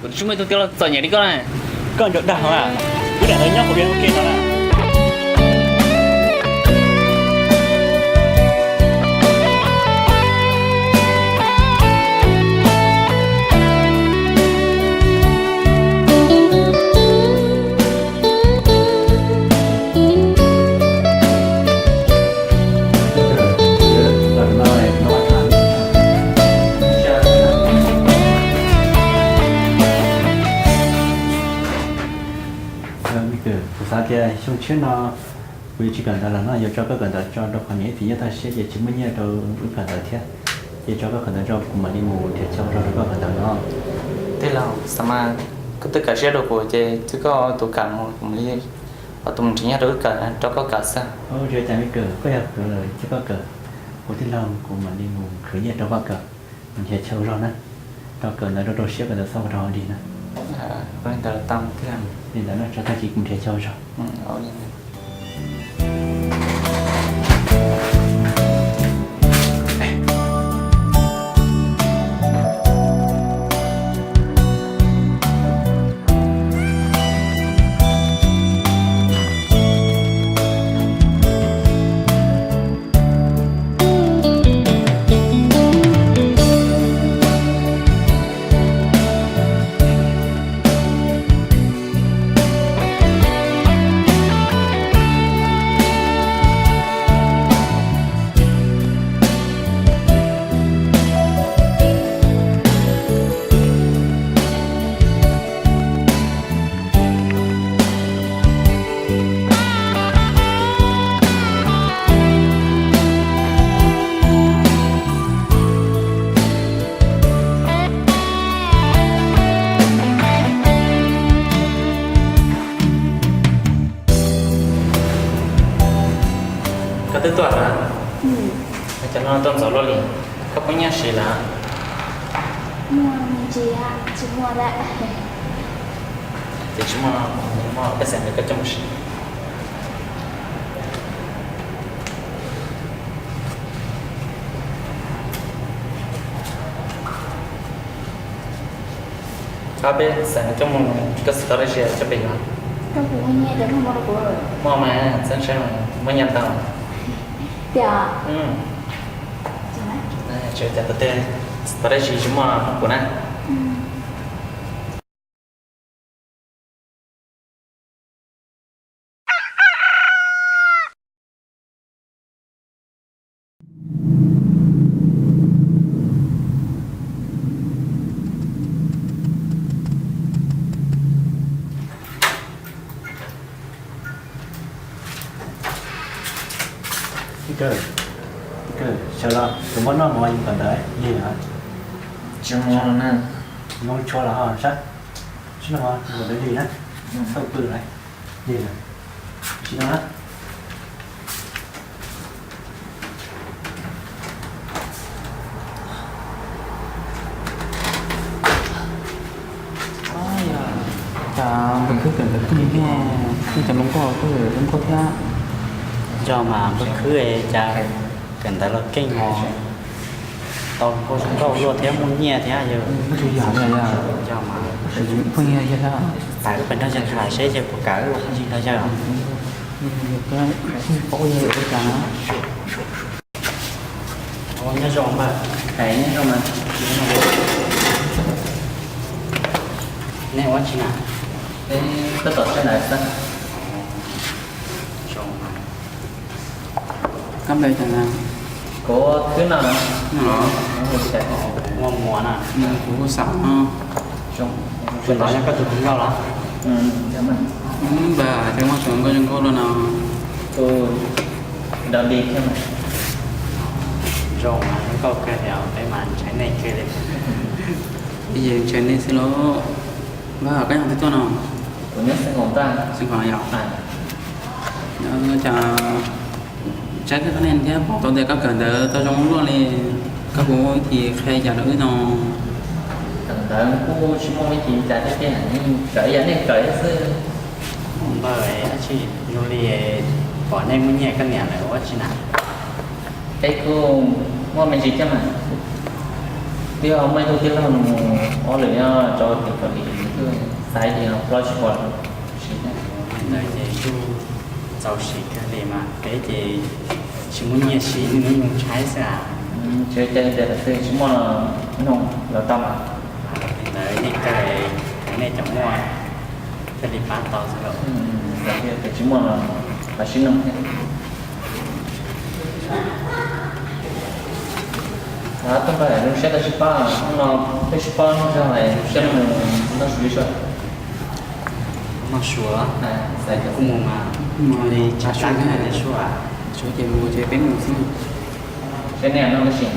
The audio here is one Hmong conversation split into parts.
Tsis muaj tus twg los txom nyem li koj na. Koj ntsaum dag no na, wb lam tau nyob hauv li ua ke no na. Kuv xav tias xyoo tshiab no kuv yuav tsis kawm ntawv lawm no, yuav tso koj kawm ntawv tso rau qhov niam ib txiv nyob toj siab ces tsis muaj nyiaj rau wb kawm ntawv thiab. Ces tso koj kawm ntawv tso kuv mam li mus nrhiav chaw ua zog rau koj kawm ntawv no. Tij laug, xav mas koj twb kawm siab rau kuv ces txij koj tus kawm mus kuv mam li ua tus mus nrhiav nyiaj rau wb kawm, rau koj kawm xwb. Tsis ua cas me kawm, koj yog kawm lawm ces koj kawm. Kuv tij laug kuv mam li mus khwv nyiaj rau koj kawm, mus nrhiav chaw ua zog na. Rau kawm ntawv rau rau siab kawm ntawv xav ua rau dig na. Li ntawd no tso tag kis kuv nrhiav chaw ua zog. Koj twb tuaj lawm? Cov no tuaj ntxov luaj li, koj poob nyiaj siv lawm? Muaj me ntsis, tsis muaj lawm. Ces tsis muaj, muaj pej xeem ntawd koj coj mus siv. Ob peb xeem coj mus, koj xav tau dab tsi coj pem yuav. Muaj mas, txhob ntshai, muaj nyiaj ntau. Tiag? Tsis ua cas, tau tej, tau dab tsi tsis muaj kuv na. Sawv los, tus muab noj mov yus kom ntawd lig lawm. Tsis muaj no na. Zoo tshua los ho sab, sib no mus kom ntawd lig na. Tau pw lawm, lig lawm. Tsis no na. Cas npawg Khwb kawm ntawv keej thiab, yeej cov hluas nkauj kuj zoo nkauj thiab. Yog mas npawg Khwb cas kawm ntawv los keej os, tau hluas nkauj zoo nkauj luaj thiab muaj nyiaj thiab yog. Muaj tsis yam li yog. Yog mas. Pheej yog yog. Pab wb pab nrog yawg tham seb yawg puas kam wb ua phooj ywg nrog yawg. Paub yog ua cas na. Nyob zoo npawg. Nyob zoo mas. Nej ua tsi na? Peb tuaj tom tsheb ntawd xwb. Koj npe cas na? Kuv Khwb no. Muaj Muas na. Kuv Xam no. Tus no yog koj tus hluas nkauj los? Npawg, ces muaj tus hluas nkauj zoo nkauj luaj no. Tus dog dig thiab mas. Zoo mas zoo nkauj kawg li, peb mas ntshai nej kawg li. Peb yeej ntshai nej xwb lauj. Npawg, koj yog twg tuaj no? Kuv nyob Xeev Khuam ntag. Xeev Khuam yom? Cas saib koj nej thiab pom tau tias koj kawm ntawv tau zoo luaj li, koj puas muaj ib txhij qhia cas rau wb no? Kawm ntawv kuj tsis muaj ib txhij cas thiab tiag, kawm ib yam nej kawm xwb. Npawg, dab tsi zoo li pom nej muaj nyiaj koj niam lawm ua tsi na? Peb kuj muaj me ntsis thiab mas. Twb muaj ib tug tij laug nws mus ob lwm nyob rau tim Kaus Lim, twb xav tias plaub tsib puas siv. Ntawd ces kuj txaus siv kawg li mas, peb ces tsis muaj nyiaj siv, nws mus tshaib xwb. Tsis ua cas, li tias lawv twb tsis muaj no, nug lawv tau mas. Li ntawd yeej kawg, nej cov muaj thiaj li pab tau xwb los. Tias tsis muaj no, lawv sib nug thiab. Tuaj nrog zoo siab tau sib pab, hnub no peb sib pab zoo siab, zoo siab mus noj su li sua. Noj su, kuj mus mas, mus li tshaib plab li sua. Su ces mus ces peb mus xwb. Seb nej noj tab sis.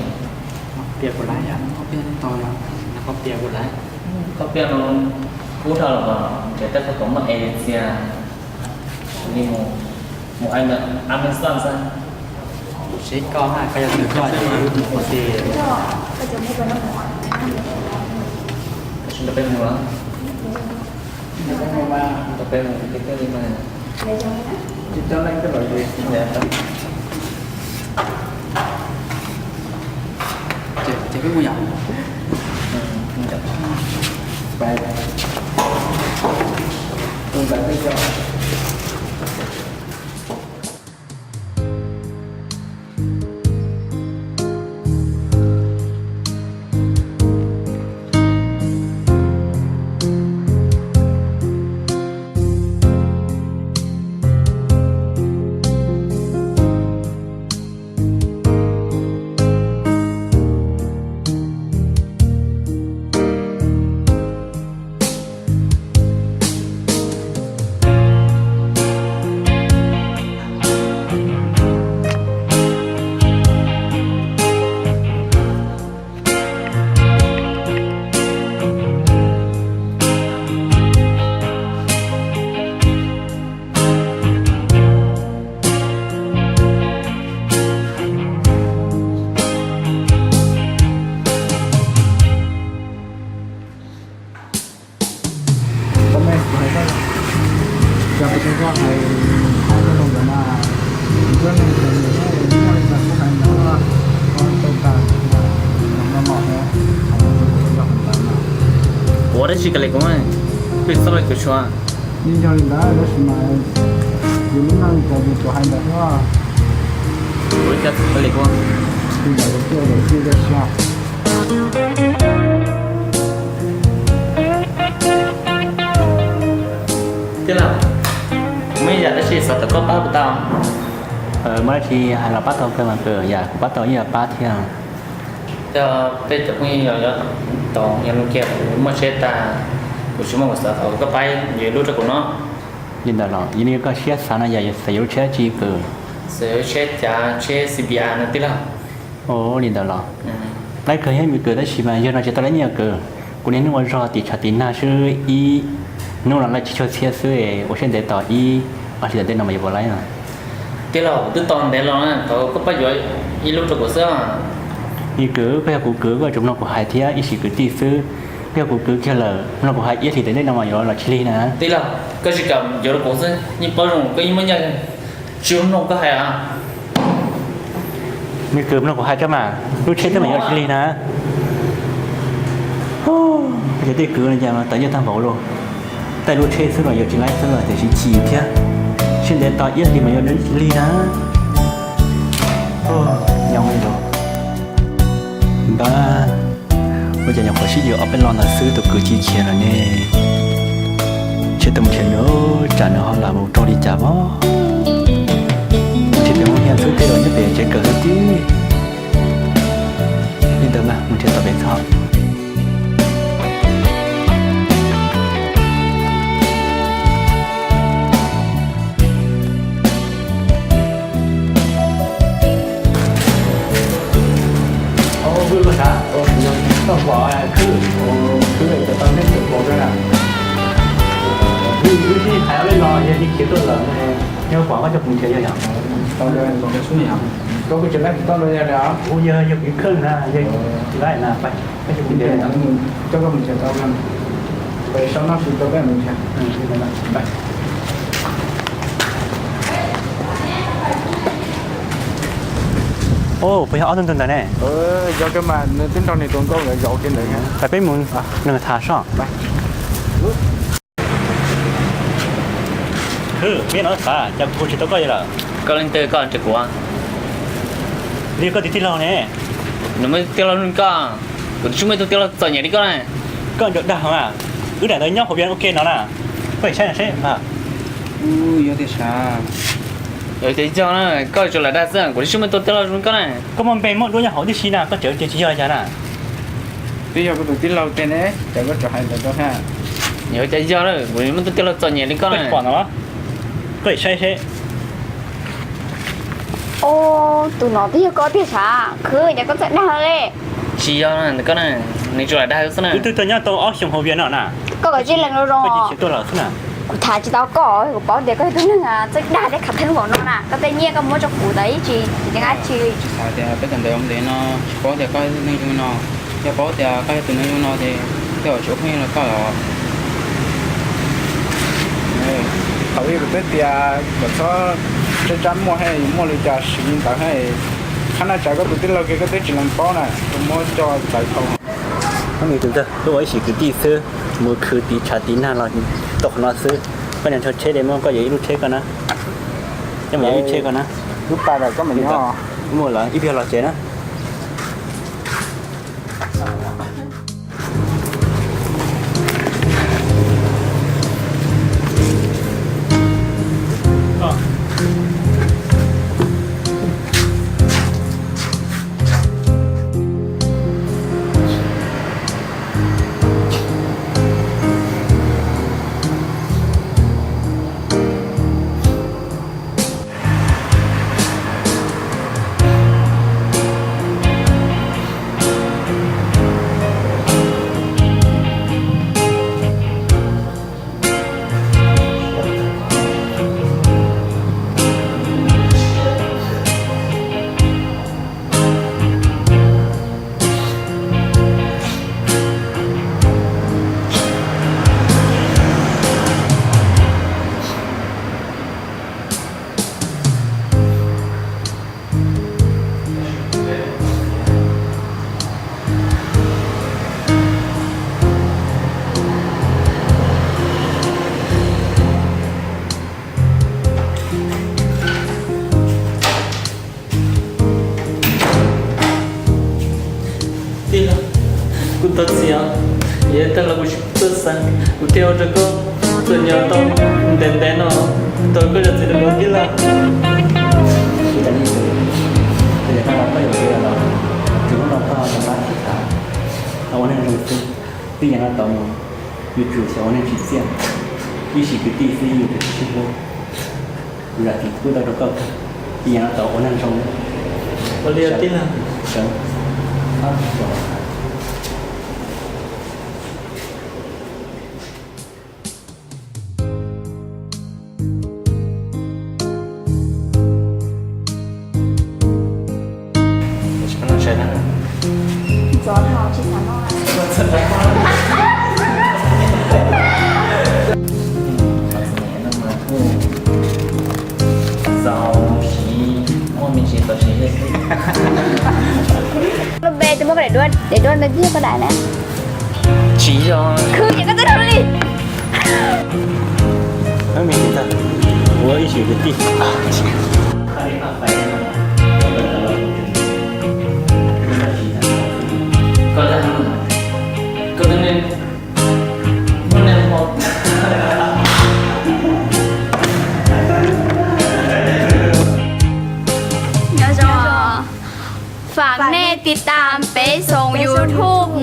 Noj piaj puas laib yom? Noj piaj tau yom? Noj koj piaj puas laib? Koj piaj no kub dhau los, ces tej qhov kom muaj es txias li mus, mus Amazon xwb. Seb koj, koj yog tus koj ces mus ua si. Tab sis nrog peb mus los? Nrog peb mus tiag tiag li mas. Ces peb mus yom? Koj mej, kuv hais koj, cas kuv tsis koj hais, hais koj los ntawd na, kuv koj neeg ntawd nws muaj li cas kuj hais ntawd, koj tau tas no no na. Kuv ua dab tsi kawg li kuv, peb txhob laij kuv tshua. Yeej yog li ntawd tab sis mas yus lub neej cas yus tsuas hais ntawd xwb. Kuv ua cas kawg li kuv, tus ntawm yus tuaj yus tij dab tsi. Tij laug, muaj ib yam dab tsi xav kom koj pab kuv tau? Muaj dab tsi hais los pab tau kawg mas, yam kuv pab tau yeej yuav pab thiab. Cov peb cov phooj ywg yog tau yog lub kiag kuv muaj tsheb tag, kuv tsis muaj, kuv xav kom koj pab yuav ib lub rau kuv no. Li ntawd los yog li koj siab xav no yog xav yuav lub tsheb dab tsi kawg? Xav yuav lub tsheb cav, tsheb C B R no tij laug. Ua li ntawd los laib kawg thiab me kwv, tab sis mas yog no tsis tau laib nyiaj kawg. Kuv niaj hnub ua zog tim tshav tim nag xwb, ib hnub los laib tsis tshua txhiab xwb, ua siab ntev tos ib ob hlis tom ntej no mas yuav puas laib no. Tij laug, kuv twb tos ntev los na, thov koj pab yuav ib lub rau kuv xwb. Me kwv, koj yog kuv kwv koj yuav tsum mloog kuv hais thiab, ib sim kwv tij xwb. Koj yog kuv kwv kiag lawm, mloog kuv hais ib hlis tom ntej no mas yuav los tsis lig na. Tij laug, koj tsis kam yuav rau kuv xwb, yeej paub zoo koj yeej muaj nyiaj, tsis mloog koj hais. Me kwv, mloog kuv hais tso mas, lub tsheb twb mas yuav tsis lig na. Cov tij kwv no cas mas tawv nyiaj tag npaum li, tej lub tsheb xwb los yuav tsis laib xwb los tiam sis chim thiab, siab ntev tos ib hlis mas yuav tsis lig na. Nyob li los npab, ua cas nyuam qhuav sib yuav ob peb lo ntawd xwb tus kwv ci khiav lawm ne. Tsheb tuaj mus nrhiav nws, tsam nws ho lam mus raug li cas pob. Nrhiav pem hauv hiam xwb tej los nyob pem tsev kawm xwb tib. Li ntawd mas mus nrhiav tom pem txog. Koj pom khwb, khwb cov tau neb cov pom koj na. Wb sib hais ob peb lo yog li khiav tuaj lawm, yog pom koj coj kuv nrhiav yog yom? Koj kuj tsis laib kuv tau los yog li os. Kuv yog yog kuv khwb na, yog tsis laib na, pab coj kuv nrhiav, coj koj mus nrhiav tau, pab sau noj su rau peb mus nrhiav. Puas yog ob tug ntawd ne? Yog kawg mas, nws twb nrog nws tus nkauj nkawd zaum kiag ntawd. Peb mus nrog nkawd tham soj. Hwb, peb no xav cas kuv hu tsis tau koj li lawm. Koj leej twg koj nrog kuv? Li koj tus tij laug ne. Nws muaj tij laug li koj, kuv tsis muaj tus tij laug txom nyem li koj na. Koj nco dag heev na, wb daim ntawd nyob hauv vias ua ke no na, koj saib no seb. Yog tias sav, yog tias yog na, koj tsuas lam dag xwb, kuv tsis muaj tus tij laug zoo li koj na. Koj muaj npe muaj duab nyob hauv tib si na, koj tseem tias tsis yog li cas na. Twb yog kuv tus tij laug tiag ne, cas koj tseem hais ntawd rau thiab. Yog cas yog lawm, kuv muaj tus tij laug txom nyem li koj na. Pom no, koj saib seb. Tus no twb yog koj tiag sav, khwv cas koj txawj dag li. Tsis yog na, koj na, nws tsuas lam dag xwb na. Wb twb tuaj nyob tau ob xyoos hauv vias no na. Koj kom tsis lees zoo zoo. Kuv tham tsis tau koj, kuv paub tias koj yog tus neeg txawj dag thiab khav theeb npaum no na. Koj tej nyiaj koj muab rau kuv tau ib tsis, tsis ntev dab tsi li. Tsis xav tias peb tawm ntawd ntev no, tsis paub tias koj yog neeg zoo no. Yog paub tias koj yog tus neeg zoo no ces tej zaum tsis ua phooj ywg los koj los. Thaum ub kuv twb tias kom txhob tsab tsab muaj, muaj li cas siv li ntawd. Qhab na, tsam koj tus tij laug kiag koj twb tsis lees paub na, koj muab coj txawv dhau. Tus ntawd wb ua ib sim kwv tij xwb, mus khwv tiv tshav tiv nag los tau qhov no xwb. Koj niag nrhiav tsheb li, muab koj yuav ib lub tsheb koj na. Coj mus yuav ib lub tsheb koj na. Lub pas koj mus nyob. Muaj lawm, ib pliag los tsev na. Tij laug, kuv thov txim os, yog tij laug kuv tsis txawj xav, kuv thiaj ua rau koj txom nyem tau ntev ntev no, thov koj zam txim rau kuv tij laug. Ua neeg zoo xwb, twb yog no tau mus, yuav tsum xyov ua neeg tsim txiaj, ib sim kwv tij xwb yuav tsum tsis sib hlub. Kuv zam txim pub tau rau koj, twb yog no tau ua neeg zoo. Ua li tij laug. Lub npe twb muab koj daim duab, daim duab ntawd twb yog koj daim na. Tsis yog. Khwv ces koj twb dhau li. Ua ib sim kwv tij. Koj, koj Nyob zoo. Faam nej tiv taam peb xoo YouTube.